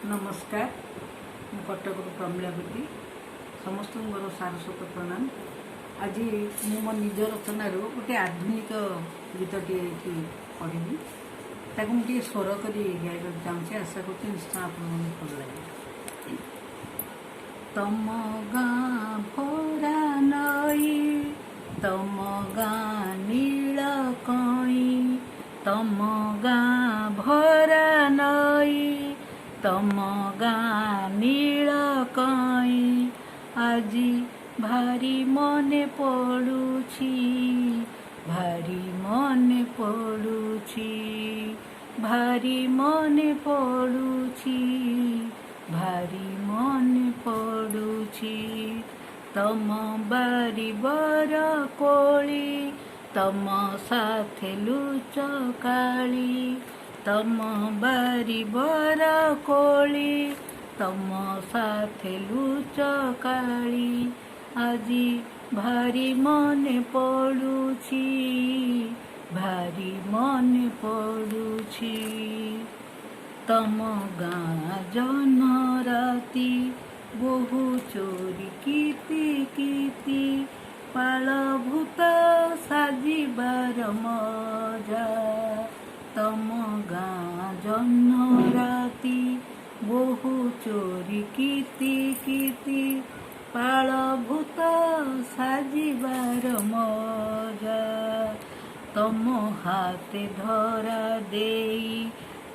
ନମସ୍କାର। ମୁଁ କଟକରୁ ପ୍ରମିଳା ପତି। ସମସ୍ତଙ୍କୁ ମୋର ସାରସ୍ୱତ ପ୍ରଣାମ। ଆଜି ମୁଁ ମୋ ନିଜ ରଚନାରୁ ଗୋଟେ ଆଧୁନିକ ଗୀତଟିଏ ଏଠି ପଢ଼ିବି। ତାକୁ ମୁଁ ଟିକେ ସ୍ୱର କରି ଗାଇବାକୁ ଚାହୁଁଛି। ଆଶା କରୁଛି ନିଶ୍ଚୟ ଆପଣଙ୍କୁ ଭଲ ଲାଗିବ। ତମ ଗାଁ ଭରା ନଈ, ତମ ଗାଁ ନୀଳ କଇଁ, ତମ ଗାଁ ଭରା ନଈ, ତମ ଗାଁ ନୀଳ କଇଁ, ଆଜି ଭାରି ମନେ ପଡୁଛି, ଭାରି ମନେ ପଡୁଛି, ଭାରି ମନେ ପଡୁଛି, ଭାରି ମନେ ପଡୁଛି। ତମ ବାରି ବର କୋଳି, ତମ ସାଥେ ଲୁଚକାଳି, ତମ ବାରି ବର କୋଳି, ତମ ସାଥେ ଲୁଚକାଳି, ଆଜି ଭାରି ମନେ ପଡୁଛି, ଭାରି ମନେ ପଡୁଛି। ତମ ଗାଁ ଜହ୍ନ ରାତି, ବୋହୁ ଚୋରି କିତି କିତି, ପାଳଭୂତ ସାଜିବାର ମଜା। ତମ ଗାଁ ଜହ୍ନ ରାତି, ବୋହୁ ଚୋରି କିତି କିତି, ପାଳଭୂତ ସାଜିବାର ମଜା। ତମ ହାତେ ଧରା ଦେଇ,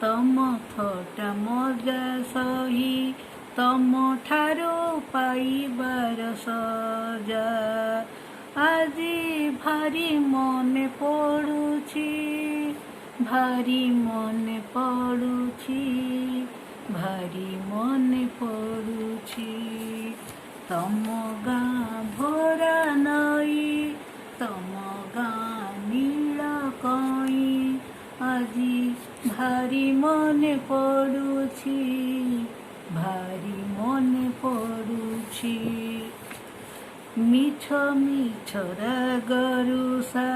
ତମ ଥଟା ମଜା ସହି, ତମ ଠାରୁ ପାଇବାର ସଜା, ଆଜି ଭାରି ମନେ ପଡୁଛି, ଭାରି ମନେ ପଡୁଛି, ଭାରି ମନେ ପଡୁଛି। ତମ ଗାଁ ଭରା ନଈ, ତମ ଗାଁ ନୀଳ କଇଁ, ଆଜି ଭାରି ମନେ ପଡୁଛି, ଭାରି ମନେ ପଡୁଛି। ମିଛ ମିଛ ରାଗ ରୁଷା,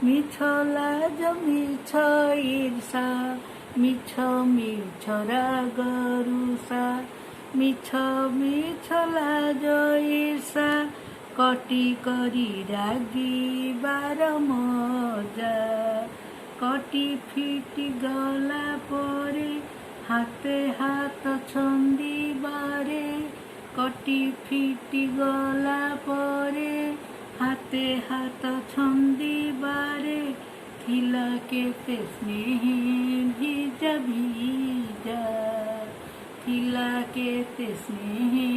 ମିଛ ଲାଜ, ମିଛ ଈର୍ଷା, ମିଛ ମିଛ ରାଗ ରୁଷା, ମିଛ ମିଛ ଲାଜ ଈର୍ଷା, କଟି କରି ରାଗିବାର ମଜା। କଟି ଫିଟି ଗଲା ପରେ ହାତେ ହାତ ଛନ୍ଦିବାରେ, କଟି ଫିଟି ଗଲା ପରେ ହାତେ ହାତ ଛନ୍ଦିବାରେ, ଥିଲା କେତେ ସ୍ନେହେ ଭିଜା ଭିଜା, ଥିଲା କେତେ ସ୍ନେହେ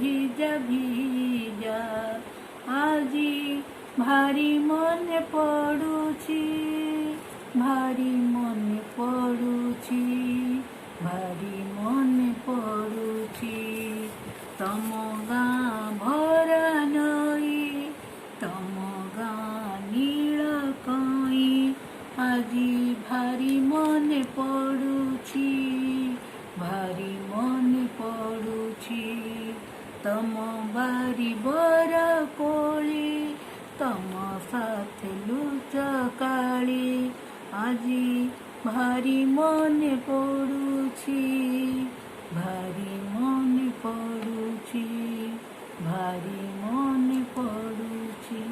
ଭିଜା ଭିଜା, ଆଜି ଭାରି ମନେ ପଡୁଛି, ଭାରି ମନେ ପଡୁଛି, ଭାରି ମନେ ପଡୁଛି। ତମ ଗାଁ ଭରା ନଈ, ତମ ଗାଁ ନୀଳ କଇଁ, ଆଜି ଭାରି ମନେ ପଡୁଛି, ଭାରି ମନେ ପଡୁଛି। ତମ ବାରି ବର କୋଳି, ତମ ସାଥେ ଲୁଚକାଳି, ଆଜି ଭାରି ମନେ ପଡୁଛି, ଭାରି ମନେ ପଡୁଛି, ଭାରି ମନେ ପଡୁଛି।